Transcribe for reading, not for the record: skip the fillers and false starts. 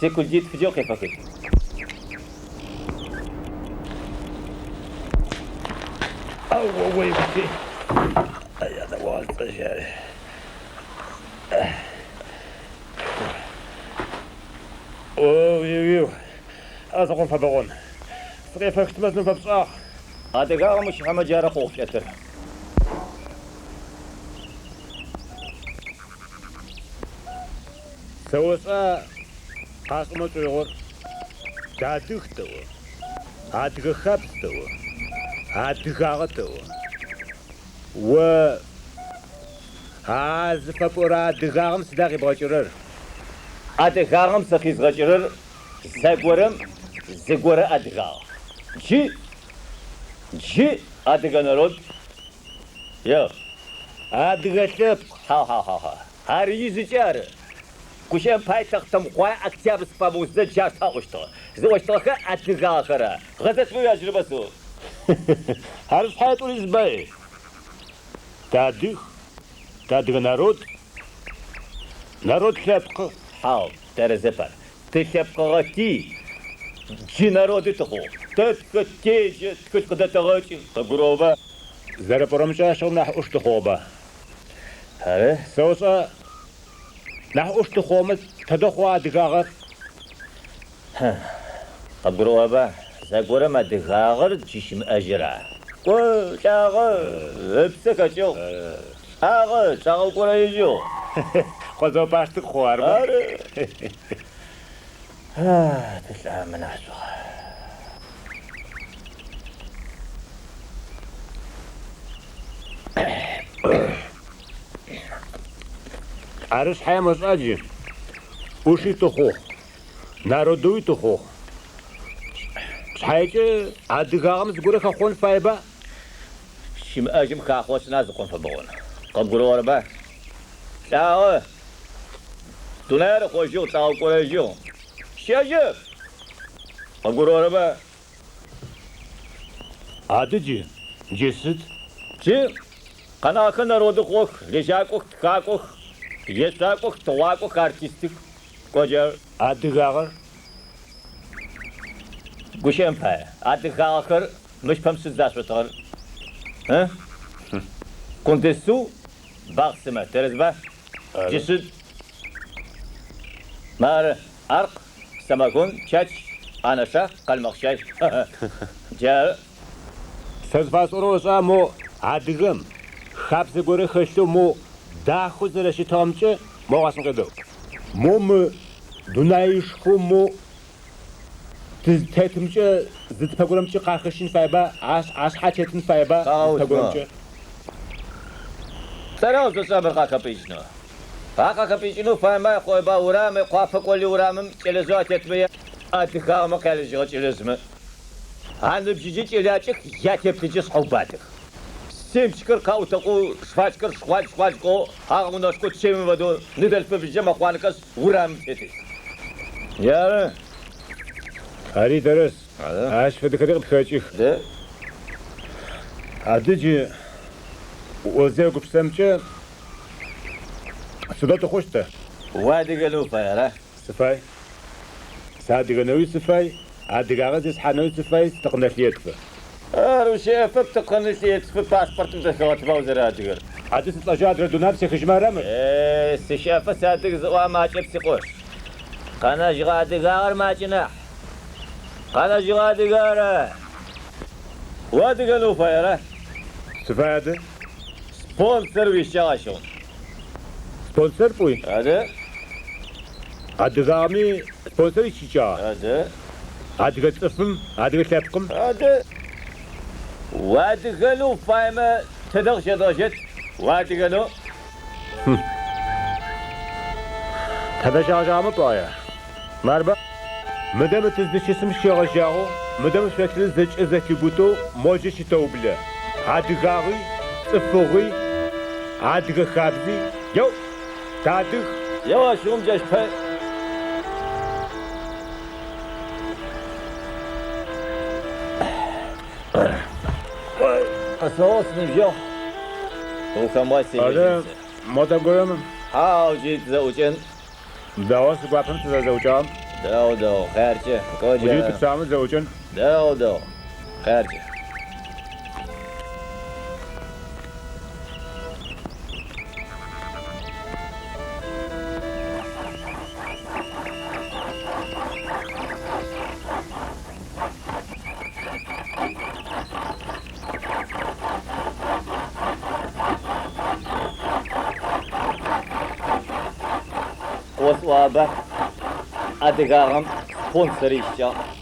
Секундитфыкӏэ укъефэхыщт. Сыкъефэхыщтмэ зыным фэпшӏагъ. Адыгагъэм ущыхьэмэ джары къыохъулӏэтыр. Сэ ошӏа къасӏомэ сшӏоигъор? Тыадыг тэӏо, адыгэ хабз тэӏо, адыгагъэ тэӏо. О а зыфэпӏорэ адыгагъэм сыда къибгъэкӏырэр? Адыгагъэм сэ къизгъэкӏырэр зэгорэм зыгорэ адыгагъ. Джы, джы адыгэ народ Еу. Адыгэ лъэпкъ. Хьау, хьау, хьау, хьау. Ар ижъыкӏэ ары. Гущыӏэм пае Тэхъутэмыкъуае Октябрьск фамыусзэ джаущтэу аӏощтыгъэ. Зыӏощтыгъэхэр адыгагъэхэр ары. Гъэзетмэ уяджэрэба сэӏо. Ары шъхьае тӏури зыба. Тыадыг, тыадыгэ народ, народ лъэпкъы. Хьау, тэрэзэп ар. Тылъэпкъыгъэти, джы народы тыхъугъ. Тэтхэ, теджэ, тхылъ къыдэтэгъэкӏы. Къыбгурыӏоба? Зэрэпӏорэмкӏэ ащыгъум нахь ӏуш тыхъугъэба? Ары. Сэ ошӏа, нахь ӏуш тыхъугъэмэ, тэдэ хъугъа адыгагъэр? Къыбгурыӏоба, зэгорэм адыгагъэр джы щымыӏэжьыр а. Кӏо, лӏагъэ, ыпсэ хэкӏыгъ. Лӏагъэ, чӏагъэукӏорэижьыгъ. Къозэо пащтыхь хъугъэ, арыба? Ары. Тылӏамэ нахьышӏугъ. Ары шъхьаем ошӏа джы, ӏуши тыхъугъ, народэуи тыхъугъ. Шъхьаекӏэ адыгагъэм зыгорэ хэхъон фаеба? Щымыӏэжьым хахъо ышӏына зыкъом фэбэгъон. Къыбгурыӏорэба? Лӏагъэ. Дунаир ыхъожьыгъ, чӏагъэукӏорэжьыгъ. Щыӏэжьэп! Къыбгурыӏорэба? Адэ джы, джы сыд? Джы къэнагъэхэр народы хъугъэх, лэжьакӏох, тхакӏох, ешъуакӏох, тыгъуакӏох, артистых. Кӏо джар. Адыгагъэр? Гущыӏэм пае, адыгагъэхэр мыщ пэм сыд зашӏотыгъэр? Ы? Къундысыу бахъсымэ, тэрэзба? Джы сыд? Мары, аркъ, самогон, чач, анэша, къалмыкъщай. Джары. Сэ зыфасӏорэр ошӏа мо адыгэм хабзэ горэ хэлъэу мо дахэу зэрэщытыгъэмкӏэ мо къасӏон къедэӏу. Мо мы дунаишхоу мо тызтетымкӏэ зы тыпэ горэмкӏэ къахэщын фаеба, ашъхьэ тетын фаеба зы тыпэ горэмкӏэ. Сэра ошӏа мыр къахэпӏыкӏынэу? А къахэпӏыкӏынэу фаемэ хъоеба урам, Мыекъуапэ кӏоли урамым кӏэлэжъэу атетмэ адыгагъэмэ къялыжьыгъэ кӏэлэжъмэ. Аныбжьыкӏэ кӏэлакӏэх ятеплъэкӏэ шъхьэубатэх. Семечкэр къаӏутэкъоу жвачкэр шхъуал-шхъуал кӏоу агъэунэшкӏоу чэмым фэдэу ныдэлъфыбзэкӏэ мэхъуанэхэшъ урамым тетых. Джары. Ари тэрэз. Ащ фэдэхэри къытхэкӏых. Адэ джы узэгупшысэмкӏэ сыдэу тыхъущт тэ? Уадыгэнэу уфай, ара? Сыфай. Сыадыгэнэуи сыфай, адыгагъэ зесхьанэуи сыфай, сытыкъынэлъыетфы. Ар ущэӏэфэ птыкъынылъыетфы паспортым зэхэгъэтба узэрэадыгэр. Адэ сылӏэжьэу адрэ дунаим сехыжьымэ ара мыр? Е, сыщэӏэфэ сыадыг зыӏуагъэ макӏэп, сикъош. Къэнэжьыгъэ адыгагъэр макӏэ нахь. Къэнэжьыгъэ адыгэр ара? Уадыгэнэу уфай, ара? Сыфай адэ. Спонсор уищыкӏагъ ащыгъум. Спонсор пӏуи? Адэ. Адыгагъэми спонсор ищыкӏагъа? Адэ. Адыгэ цӏыфым, адыгэ лъэпкъым? Адэ. Уадыгэнэу уфаемэ, тыдэ къыщедгъэжьэт? Уадыгэнэу? Тэдэ щегъэжьагъэмэ пӏуае? Марба, мыдэ мы тыздыщысым щегъэжьагъэу, мыдэ мы шъолъырыр зэкӏэ зэлъиубытэу моджэ щытэублэ. Адыгагъи, цӏыфыгъи, адыгэ хабзи, еу, тыадыг! Еу, ащыгъум джащ пэ. Къысэӏо, синыбджэгъу, ухэмыгъэт Адэ, сежьэжьын сэ. модэ горэм. Хьау, джыри тызэӏукӏэн. Дэгъу, сигуапэм тызэрэзэӏукӏагъэм. Дэгъу, дэгъу, хъяркӏэ, Джыри коджэ. тыпсаумэ зэӏукӏэн. Дэгъу, дэгъу, хъяркӏэ. Къосӏуаба, адыгагъэм спонсор ищыкӏагъ.